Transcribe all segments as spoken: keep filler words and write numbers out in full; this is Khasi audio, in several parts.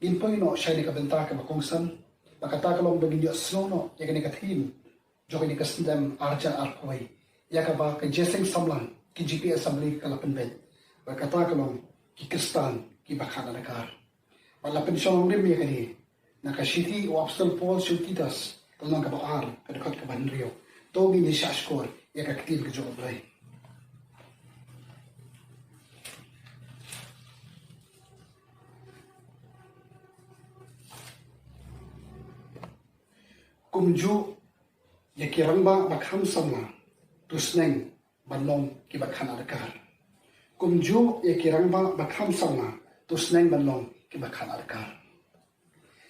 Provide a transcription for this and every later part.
Ngin poi noh sha kane ka bynta kaba kongsan, ba kata ka long ba ngin ïohsngew noh ïa kane ka theme jong kane ka snem arhajar arphew wei, ïa kaba ka Jingïaseng Samla, ka G P Assembly ka la pynbeit, ba kata ka long ki Khristan kiba khan adkar. Bad la pynshong nongrim ïa kane na ka shithi u Apostol Paul sha u Titus, ka lynnong kaba ar, ka dkhot kaba hynriew. To ngin ïa shah shkor ïa ka ktien ka jong U Blei. Kumjuh ïa ki rangbah ba kham samla, to sneng ban long kiba khan adkar. Kumjuh ïa ki rangbah ba kham samla, to sneng ban long kiba khan adkar.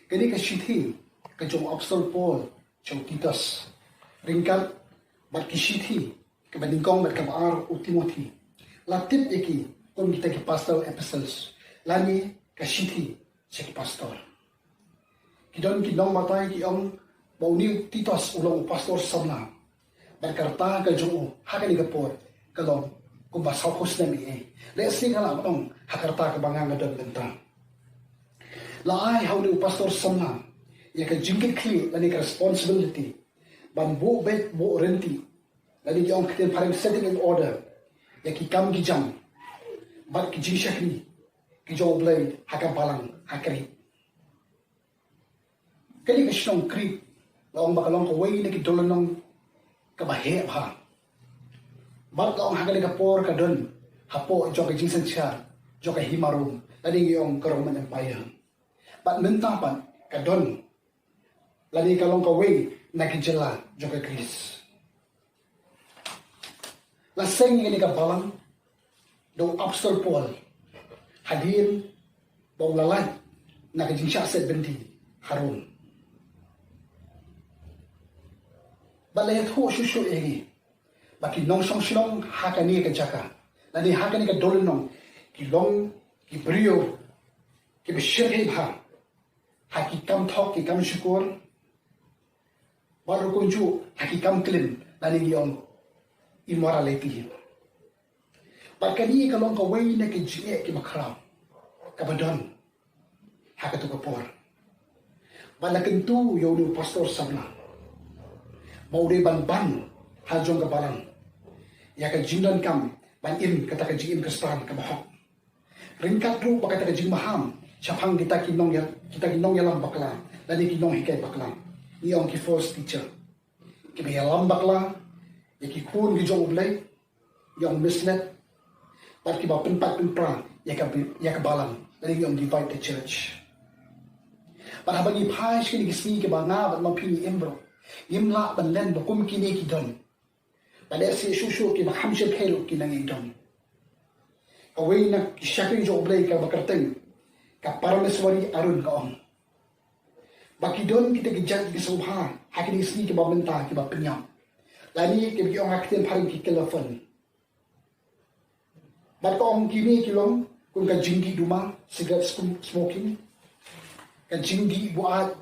Kane ka shithi ka jong u Apostol Paul sha u Titus, ryngkat bad ki shithi kaba nyngkong bad kaba ar u Timothi, la tip ïa ki kum kita ki pastoral epistles, lane ka shithi sha ki pastor. Ki don ki nongbatai ki ong ba une u Titus u long u pastor samla, bad ka rta ka jong u ha kane ka por ka long kumba sawphew snem eiei. Lehse ka lah ban ong ha ka rta kaba nga nga don mynta. La ai ha une u pastor samla ïa ka jingkitkhlieh lane ka responsibility ban buh beit buh ryntih, lane ki ong ktien phareng setting in order, ïa ki kam ki jam bad ki jingshakri ki jong U Blei ha ka balang ha Krit. Kane ka shnong Krit la ong ba ka long kawei na ki dong lynnong kaba heh bha. Bad la ong ha kane ka por ka don hapoh jong ka jingsynshar jong ka hima Rom, lane ngi ong ka Roman Empire. Bad mynta pat ka don, lane ka long kawei na ki jylla jong ka Greece. La seng ïa kane ka balang da u Apostol Paul hadien ba u la lait na ka jingshah set byndi ha Rom. Bad la ïathuh shuh shuh ïa ngi ba ki nongshong shnong ha kane ka jaka, lane ha kane ka dong lynnong, ki long ki briew kiba shyrkhei bha ha ki kam thok ki kam shukor, bad ruh kumjuh ha ki kam klim lane ngi ong immorality. Bad kane ka long kawei na ki jingeh kiba khraw kaba don ha kato ka por. Bad la kyntu ïa une u pastor samla ba u dei ban ban ha jong ka balang ïa ka jingdonkam ban im kata ka jingim Khristan kaba hok. Ryngkat ruh bad kata ka jingmaham shaphang kita ki nong ïa-, kita ki nongïalam bakla lane ki nonghikai bakla, ngi ong ki false teacher, kiba ïalam bakla ïa ki khun ki jong U Blei, ngi ong misled, bad kiba pynpait pynpra ïa ka bi-, ïa ka balang, lane ngi ong divide the church. Bad haba ngi phai sha kine ki sngi kiba nga bad ma phi ngi im ruh, ngim lah ban len ba kum kine ki don. Bad lehse shuh shuh kiba kham shyrkhei ruh ki nang ïa ki don. Kawei na ki shakri jong U Blei kaba kyrteng ka Parameswari Arun ka ong ba ki don kita ki jait ki sngewbha ha kine ki sngi kiba mynta kiba pynïap, lane kiba ki ong ha ka ktien phareng ki killer fun. Bad ka ong kine ki long kum ka jingdih duma, cigarette sm-, smoking, ka jingdih buaid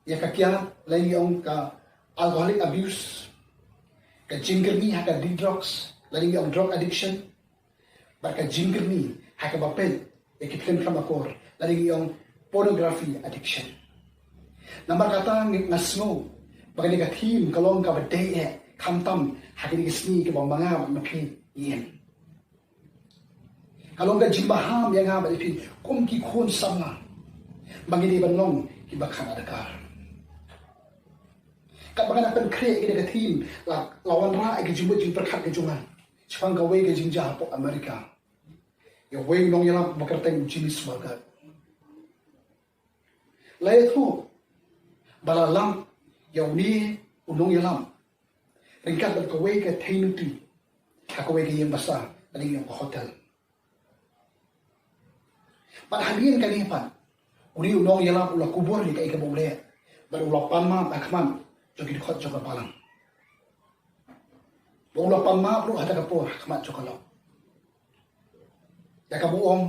ïa ka kiad, lane ngi ong ka alcoholic abuse, ka jingkyrni ha ka drugs, lane ngi ong drug addiction, bad ka jingkyrni ha kaba peit ïa ki phlim khlem akor, lane ngi ong pornography addiction. Namar kata ngi, nga sngew ba kane ka theme ka long kaba dei eh khamtam ha kine ki sngi kiba ma nga bad ma phi ngi im. Ka long ka jingmaham ïa nga bad ïa phi kum ki khun samla ba ngi dei ban long kiba khan adkar. Katba nga dang pynkhreh ïa kane ka theme, la, la wanrah ïa ka jingmut jingpyrkhat ka jong nga shaphang kawei ka jingjia hapoh America. Ïa uwei u nongïalam ba kyrteng Jimmy Swaggart. La ïathuh ba la lam ïa une u nongïalam ryngkat bad kawei ka theiñ luti ha kawei ka ïing basa, lane ngi ong ka hotel. Bad hadien kane pat, une u nongïalam u la kubur ïa kaei kaba u leh, bad u la pan map ha khmat jong ki dkhot jong ka balang. Bad u la pan map ruh ha kata ka por ha khmat jong ka lok, ïa kaba u ong,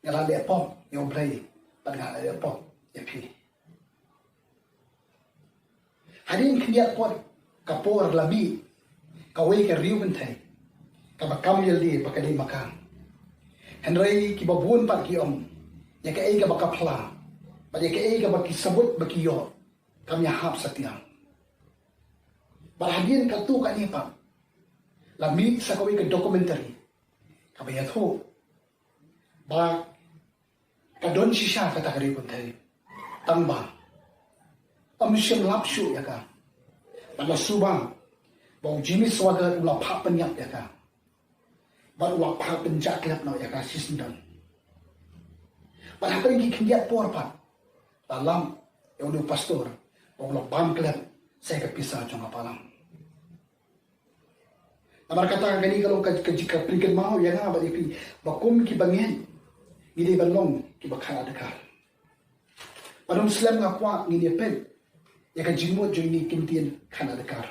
nga la leh pop ïa U Blei bad nga la leh pop ïa phi. Hadien khyndiat pat ka por la mih kawei ka riew kynthei kaba kam ïalade bad ka dei ma ka. Hynrei kiba bun pat ki ong ïa kaei kaba ka phla, bad ïa kaei kaba ki sabut ba ki ïoh, kam ïahap satia. Bad hadien katto katne pat, la mih sa kawei ka documentary kaba ïathuh ba ka don shisha kata ka riewkynthei, tangba ym shym lap shuh ïa ka. Bad la suba ba u Jimmy Swaggart u la phah pynïap ïa ka, bad u la phah pynjah klet noh ïa ka shisyndon. Bad hapdeng ki khyndiat por pat, la lam ïa u pastor ba u la bam klet sa ïa ka pisa jong ka balang. Namar kata, kane ka long ka, ka jingkyrmen kynmaw ïa nga bad ïa phi, ba kum ki bangeit, ngi dei ban long ki ba khan adkar. Bad ym slem nga kwah ngin ïa peit ïa ka jingmut jong kine ki ktien khan adkar.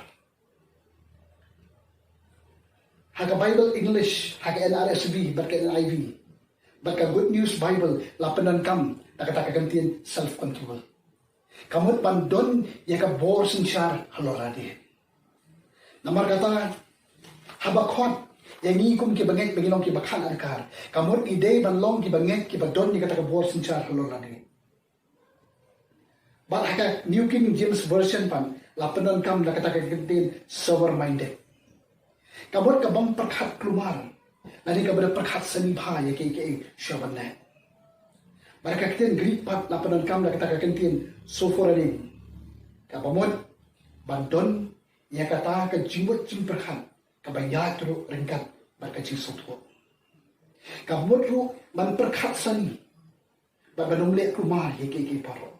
Ha ka Bible English, ha ka N R S V bad ka N I V bad ka Good News Bible, la pyndonkam da kata ka ktien self control. Ka mut ban don ïa ka bor synshar halor lade. Namar kata, haba khot ïa ngi kum ki bangeit ba ngi long ki ba khan adkar, ka mut ngi dei ban long ki bangeit ki ba don ïa kata ka bor synshar halor lade. Bad ha ka New King James Version pat, la pyndonkam da kata ka ktien sober minded. Ka mut ka bym pyrkhat kulmar, lane kaba da pyrkhat sani bha ïa kiei kiei shuwa ban leh. Bad ka ktien Greek pat la pyndonkam da kata ka ktien sophronein, kaba mut ban don ïa kata ka jingmut jingpyrkhat kaba ïaid ruh ryngkat bad ka jingsngewthuh. Ka mut ruh ban pyrkhat sani, bad ban ym leh kulmar ïa kiei kiei baroh.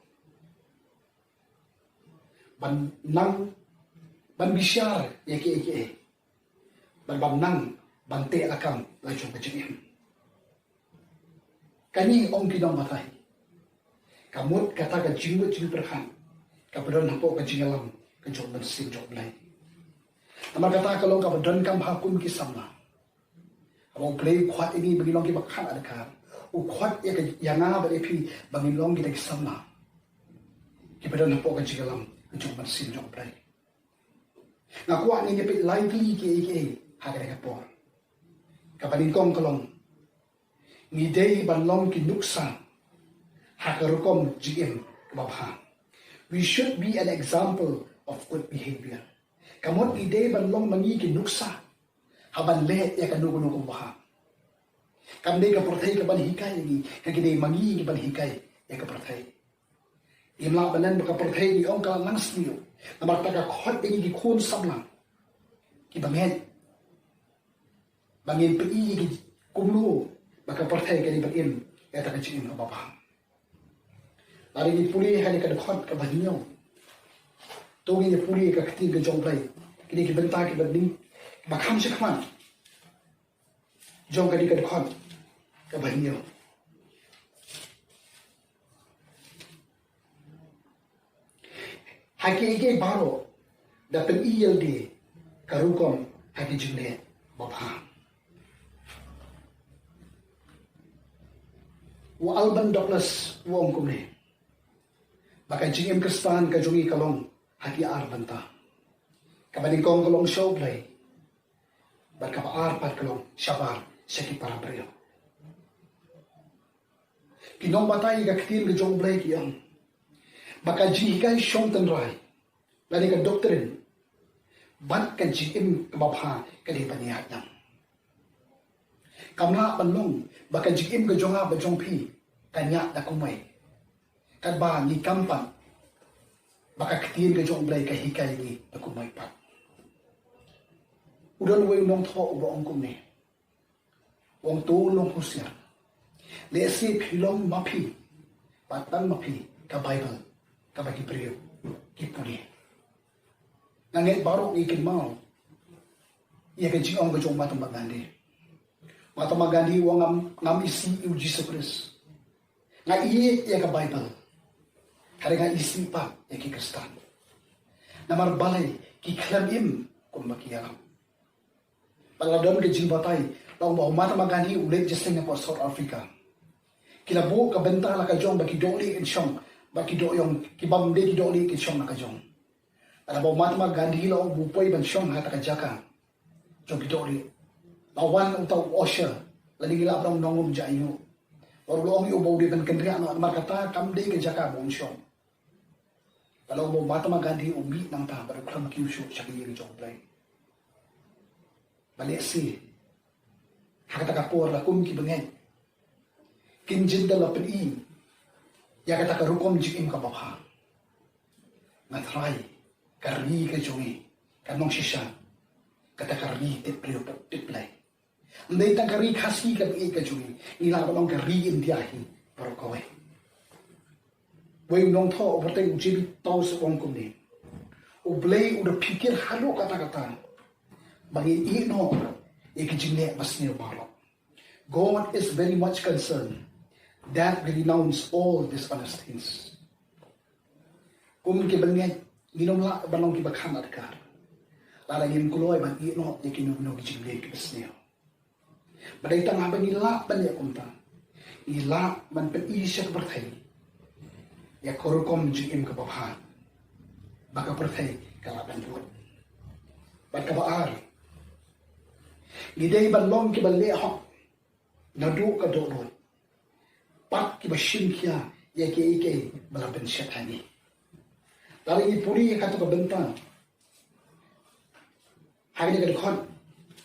Ban nang ban bishar ïa kiei kiei, bad ban nang ban teh lakam la jong ka jingim. Kane, ong ki nongbatai, ka mut kata ka jingmut jingpyrkhat kaba don hapoh ka jingïalam ka jong u Mynsiem jong U Blei. Namar kata, ka long kaba donkam ha kum ki samla. Haba U Blei u khot ïa ngi ba ngin long ki ba khan adkar, u khot ïa ka, ïa nga bad ïa phi ba ngin long kita ki samla ki ba don hapoh ka jingïalam ka jong U Mynsiem jong U Blei. Nga kwah ngin ïa peit lai tylli kiei kiei ha kane ka por. Kaba nyngkong ka long, ngi dei ban long ki nuksa ha ka rukom jingim kaba bha. We should be an example of good behavior. Ka mut ngi dei ban long ma ngi ki nuksa ha ban leh ïa kano kano kaba bha. Kam dei ka pyrthei ka ban hikai ïa ngi, ka dei ma ngi ki ban hikai ïa ka pyrthei. Ngim lah ban ong ba ka pyrthei, ngi ong, ka la nang sniew. Namar kata ka khot ïa ngi ki khun samla ki bangeit ba ngin pyni ïa ki kumno ba ka pyrthei ka dei ban im ïa kata ka jingim kaba bha. Lada ngi pule ha kane ka dkhot kaba hynñiew, to ngin ïa pule ïa ka ktien ka jong U Blei, kine ki bynta kiba ning, ba kham shakhmat jong kane ka dkhot kaba hynñiew. Ha kiei kiei baroh, da pyni ïa lade ka rukom ha ki jingleh babha. U Alban Douglas u ong kumne, ba ka jingim Khristan ka jong ngi ka long ha ki ar bynta. Kaba nyngkong ka long sha U Blei, bad kaba ar pat ka long shabar sha ki para briew. Ki nongbatai ka ktien ka jong U Blei ki ong ba ka jinghikai shong tynrai, lane ka doctrine, bad ka jingim kaba bha ka dei ban ïaid lang. Kam lah ban long ba ka jingim ka jong nga bad jong phi ka ñiah da kumwei, katba ngi kam pat ba ka ktien ka jong U Blei ka hikai ngi da kumwei pat. U don uwei u nongthoh uba ong kumne, u ong, to long husiar. Lehse phi long ma phi, bad tang ma phi ka Baibl kaba ki briew ki pule. Nga ngeit baroh ngi kynmaw ïa ka jingong ka jong Mahatma Gandhi. Mahatma Gandhi u ong, ngam, ngam isih ïa u Jisu Khrist. Nga ïeit ïa ka Baibl. Hynrei nga isih pat ïa ki Khristan. Namar balei? Ki khlem im kumba ki ïalam. Bad la don ka jingbatai, la ong ba u Mahatma Gandhi u leit jingïaseng hapoh South Africa. Ki la buh ka bynta la ka jong ba ki dohlieh kin shong, bad ki dohïong, ki bym dei ki dohlieh kin shong la ka jong. Lada ba u Mahatma Gandhi la ong ba u poi ban shong ha kata ka jaka jong ki dohlieh, la wan uta u usher, lane ngi lah ban ong nongum jaiñu, Bad u la ong ïa u ba u dei ban kynriah noh, namar kata kam dei ka jaka ba un shong. Ka long ba u Mahatma Gandhi u mih nangta bad u khlem kiew shuh sha ka ïing jong U Blei. Ba lehse ha kata ka por la kum ki bangeit kin jin da la pyni ïa kata ka rukom jingim kaba bha. Nga tharai ka ri ka jong ngi kan long shisha kata ka ri tip briew tip Blei. Ym dei tang ka ri Khasi ka bangeit ka jong ngi, ngi lah ban long ka ri India hi baroh kawei. Wei u nongthoh u pyrthei u J B Towse u ong kumne: U Blei u da phikir haduh katta katta ba ngin ïeh noh ïa ki jingleh basniew baroh. God is very much concerned that we renounce all dishonest things. Kum ki bangeit ngin ym lah ban long kiba khan adkar lada ngim kloi ban ïeh noh ïa kino kino ki jingleh kiba sniew. Ba dei tang haba ngi lah ban ïa kumta, ngi lah ban pyni sha ka pyrthei ïa ka rukom jingim kaba bha ba ka pyrthei ka lah ban bud. Bad kaba ar, ngi dei ban long kiba leh hok naduh ka dohnud, bad kiba shim khia ïa kiei kiei ba la pynshet ha ngi. Lada ngi pule ïa kato ka bynta ha kane ka dkhot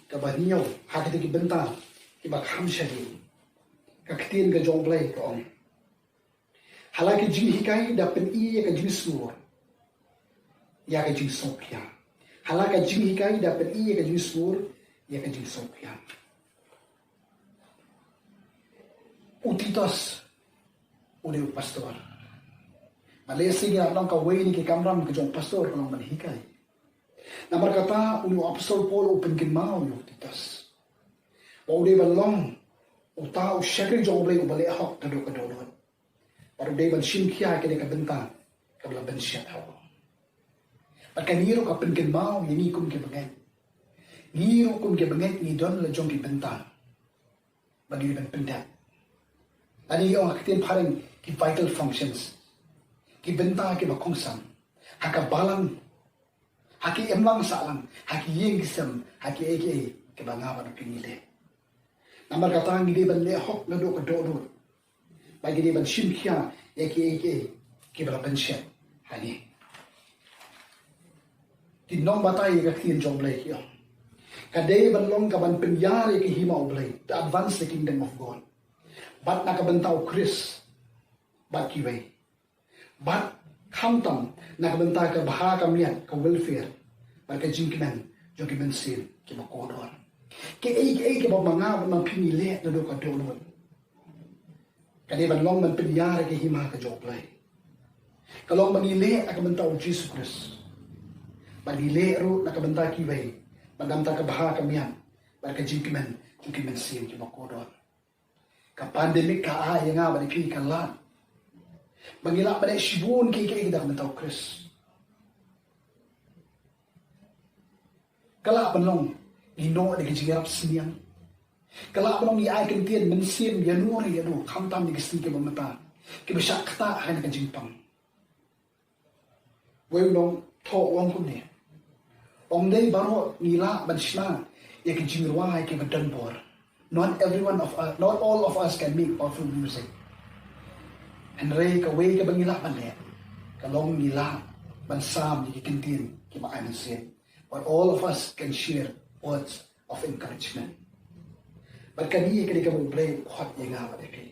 kaba hynñiew, ha kane ka bynta kiba kham shadien, ka ktien ka jong U Blei ka ong: Ha la ka jinghikai da pyni ïa ka jingsngur ïa ka jingsngewkhia. Ha la ka jinghikai da pyni ïa ka jingsngur ïa ka jingsngewkhia. U Titus u dei u pastor. Ba lehse ngi lah ban ong kawei na ki kamram ka jong u pastor ka long ban hikai. Namar kata u Apostol Paul u pynkynmaw ïa u Titus ba u dei ban long uta u shakri jong U Blei uba leh hok naduh ka dohnud. Bad u dei ban shim khia ïa kane ka bynta kaba la pynshet ha u. Bad kane ruh ka pynkynmaw ïa ngi kum ki bangeit. Ngi ruh kum ki bangeit ngi don la jong ki bynta ba ngi dei ban pyndep. Lane ngi ong ha ka ktien phareng ki vital functions, ki bynta kiba kongsan ha ka balang, ha ki imlang sahlang, ha ki ïing ki sem, ha kiei kiei kiba nga bad phi ngi leh. Namar kata ngi dei ban leh hok naduh ka dohnud. Ba ngi dei ban shim khia ïa kiei kiei kiba la pynshet ha ngi. Ki nongbatai ïa ka ktien jong U Blei ki ong, ka dei ban long kaban pynïar ïa ka hima U Blei, to advance the kingdom of God. Bad na ka bynta U Khrist bad kiwei. Bad khamtam na ka bynta ka bha ka miat, ka welfare bad ka jingkmen jong ki mynsiem kiba kordor. Kiei kiei kiba ma nga bad ma phi ngi leh naduh ka dohnud, ka dei ban long ban pynïar ïa ka hima ka jong U Blei. Ka long ba ngi leh na ka bynta U Jisu Khrist, bad ngi leh ruh na ka bynta kiwei, bad na ka bynta ka bha ka miat bad ka jingkmen jong ki mynsiem kiba kordor. Ka pandemic ka ai ïa nga bad ïa phi ka lad ba ngi lah ban leh shibun kiei kiei na ka bynta U Khrist. Ka lah ban long ngi noh da ka jingïarap sniang. Ka lah ban long ngi ai kyntien mynsiem ïano re ïano, khamtam ïa ki sngi kiba mynta kiba shah ktah ha kane ka jingpang. Wei u nongthoh u ong kumne: Ym dei baroh ngi lah ban shna ïa ki jingrwai kiba don bor. Not everyone of us, not all of us can make powerful music. Hynrei kawei kaba ngi lah ban leh ka long ngi lah ban sam ïa ki kyntien kiba ai mynsiem. But all of us can share words of encouragement. Bad kane ka dei kaba U Blei u khot ïa nga bad ïa phi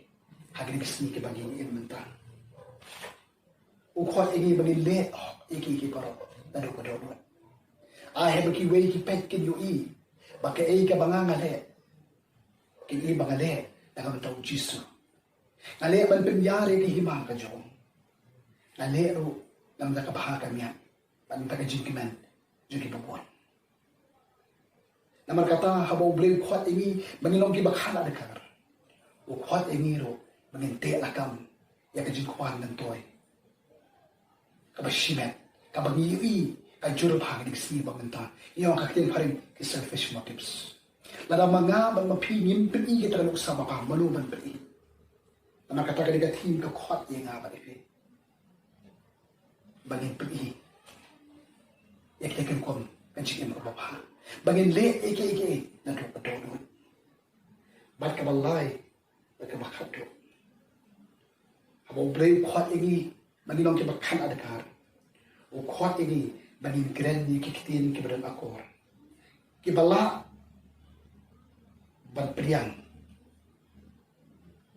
ha kine ki sngi kiba ngi im mynta. U khot ïa ngi ba ngin leh hok ïa kiei kiei baroh naduh ka dohnud. Ai haba kiwei ki peit kin ïohi ba kaei kaba nga nga leh, kin i ba nga leh na ka bynta U Jisu. Nga leh ban pynïar ïa ka hima ka jong u. Nga leh ruh na ka bynta ka bha ka miat bad na ka bynta ka jingkmen jong kiba bun. Namar kata haba U Blei u khot ïa ngi ba ngin long kiba khan adkar, u khot ïa ngi ruh ba ngin teh lakam ïa ka jingkwah myntoi kaba shimet, kaba ngi ïohi ka jur bha ha kine ki sngi ba mynta. Ngi ong ha ka ktien phareng ki selfish motives. Lada ma nga bad ma phi ngim pyni kita ka nuksa ba bha, mano ban pyni? Namar kata ka dei ka theme ka khot ïa nga bad ïa phi ba ngin pyni ïa kita ki rukom ka jingim kaba bha, ba ngin leh ïa kiei kiei naduh ka dohnud. Bad kaba lai bad kaba khatduh, Haba U Blei u khot ïa ngi ba ngin long kiba khan adkar, u khot ïa ngi ba ngin kren ïa ki ktien kiba don akor, kiba lah ban pdiang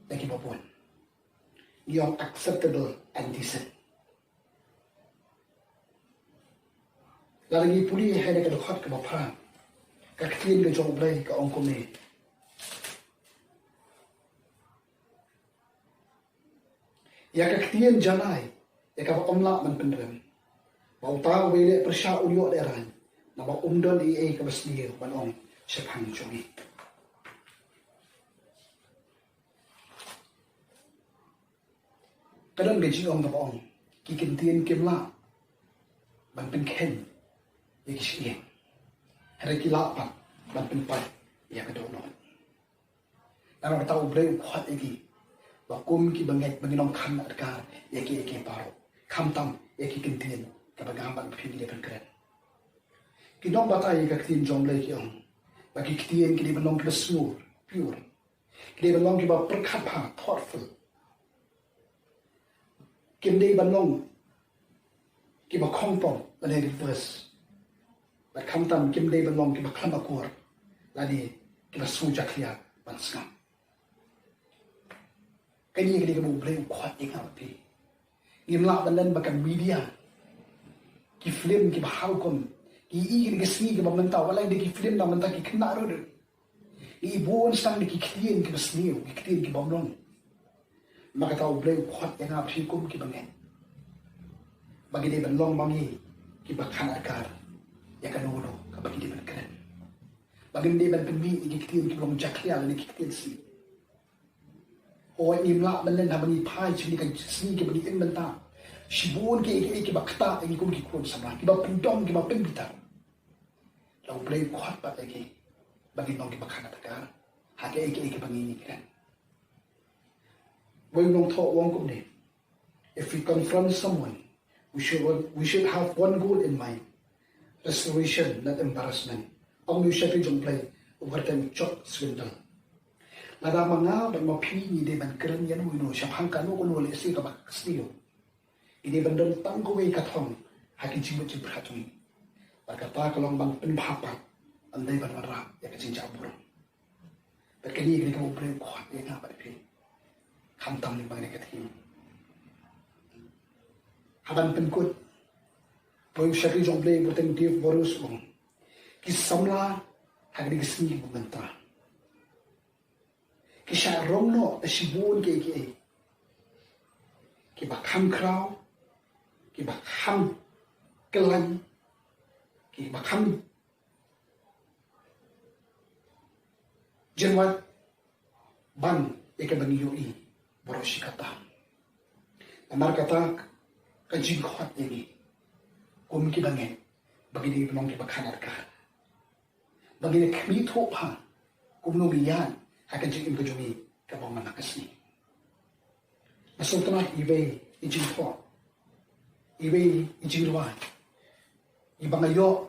da kiba bun. Ngi ong acceptable and decent. Lada ngi pule ha kane ka dkhot kaba phra, ka ktien ka jong U Blei ka ong kumne: Ïa ka ktien janai, ïa kaba ym lah ban pynrem, ba uta uba ïaleh pyrshah un ïoh lehrain, naba um don ei ei kaba sniew ban ong shaphang jong ngi. Ka don ka jingong kaba ong, ki ktien kim lah ban pynkheiñ ïa ki shyieng, hynrei ki lah pat ban pynpait ïa ka dohnud. Namar kata U Blei u khot ïa ngi ba kum ki bangeit ba ngin long khan adkar ïa kiei kiei baroh, khamtam ïa ki ktien kaba nga bad phi ngi dei ban kren. Ki nongbatai ïa ka ktien jong U Blei ki ong ba ki ktien ki dei ban long kiba shngur, pure. Ki dei ban long kiba pyrkhat bha, thoughtful. Kim dei ban long kiba khongpong lane reverse. Bad khamtam kim dei ban long kiba khlem akor lane kiba shu jakhlia ban sngap. Kane ka dei kaba U Blei u khot ïa nga bad phi. Ngim lah ban len ba ka media, ki film kiba ha hukum, ki i kine ki sngi kiba mynta, wat la dei ki film na mynta, ki khynnah ruh. Ngi bun sdang da ki ktien kiba sniew, ki ktien kiba ym long. Namar kata U Blei u khot ïa nga bad phi kum ki bangeit ba ngi dei ban long ma ngi kiba khan adkar ïa kano kano kaba ngi dei ban kren. Ba ngim dei ban pynmih ïa ki ktien kiba long jakhlia lane ki ktien sniew. Hooid, ngim lah ban len haba ngi phai sha kine ki sngi kiba ngi im mynta, shibun kiei kiei kiba ktah ïa ngi kum ki khun samla, kiba pyndom, kiba pynbitar. La U Blei u khot pat ïa ngi ba ngin long kiba khan adkar ha kiei kiei kiba ngi kren. Wei u nongthoh u ong kumne: If we confront someone, we should, we should have one goal in mind: restoration, not embarrassment. Ong u shakri jong U Blei, u kyrteng Chuck Swindoll. Lada ma nga bad ma phi ngi dei ban kren ïa uno uno shaphang kano kano ka lehse kaba sniew, ngi dei ban don tang kawei ka thong ha ki jingmut jingpyrkhat jong ngi. Bad kata ka long ban pynbha pat, ym dei ban wanrah ïa ka jingjah burom. Bad kane ka dei kaba U Blei u khot ïa nga bad phi, khamtam lyngba kane ka theme. Haba pynkut, u shakri jong U Blei u kyrteng Dave Borus u ong, ki samla ha kine ki sngi ba mynta ki shah rong noh da shibun kiei kiei kiba kham khraw, kiba kham kyllain, kiba kham jynwat ban ïa kaba ngi ïohi baroh shi katta. Namar kata ka jingkhot ïa ngi kum ki bangeit ba ngi dei ban long kiba khan adkar, ba ngin ïa khmih thuh bha kumno ngin ïaid ha ka jingim ka jong ngi kaba man la ka sngi. Nga sngewtynnat iwei i jingthoh, iwei i jingrwai, iba nga ïoh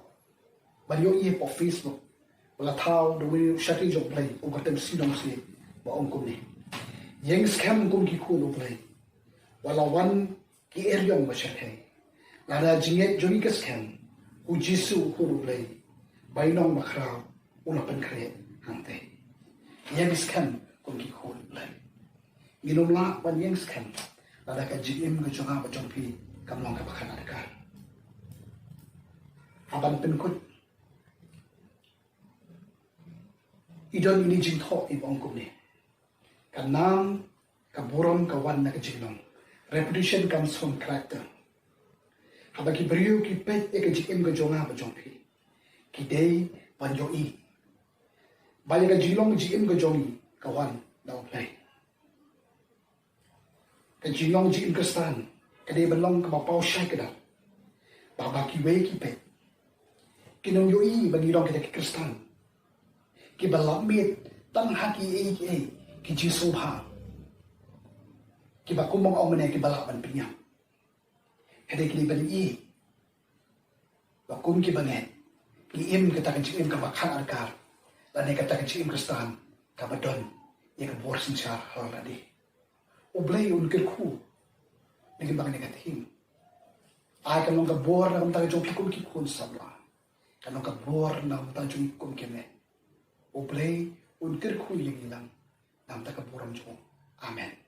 ban ïohi hapoh Facebook, ba la thaw da uwei u shakri jong U Blei, u kyrteng Sidong Sih, ba ong kumne: Ïeng skhem kum ki khun U Blei, wat la wan ki eriong ba shyrkhei. Lada jingngeit jong ngi ka skhem, u Jisu u Khun U Blei, bainong bakhraw u la pynkhreh hangtei. Ïeng skhem kum ki khun U Blei. Ngin ym lah ban ïeng skhem lada ka jingim ka jong nga bad jong phi kam long kaba khan adkar. Haba pynkut, i don ine i jingthoh iba ong kumne: Ka nam ka burom ka wan na ka jinglong. Reputation comes from character. Haba ki briew ki peit ïa ka jingim ka jong nga bad jong phi, ki dei ban ïohi ba ïa ka jinglong jingim ka jong ngi ka wan na U Blei. Ka jinglong jingim Khristan ka dei ban long kaba paw shai kdar, ba haba kiwei ki peit, kin ym ïohi ba ngi long kita ki Khristan kiba lap miet tang ha kiei kiei, ki jingsngewbha kiba kum ba nga ong mynne kiba lah ban pynïap. Hynrei ki dei ban ïohi ba kum ki bangeit ngi im kata ka jingim kaba khan adkar, lane kata ka jingim Khristan kaba don ïa ka bor synshar halor lade. U Blei un kyrkhu Na ki bang ne ka thim. Ai ka long ka bor na ka bynta jong ki kum ki khun samla. Ka long ka bor na ka bynta jong ki kum ki kmie. U Blei un kyrkhu ïa ngi lang. Na ka bynta ka burom jong u. Amen.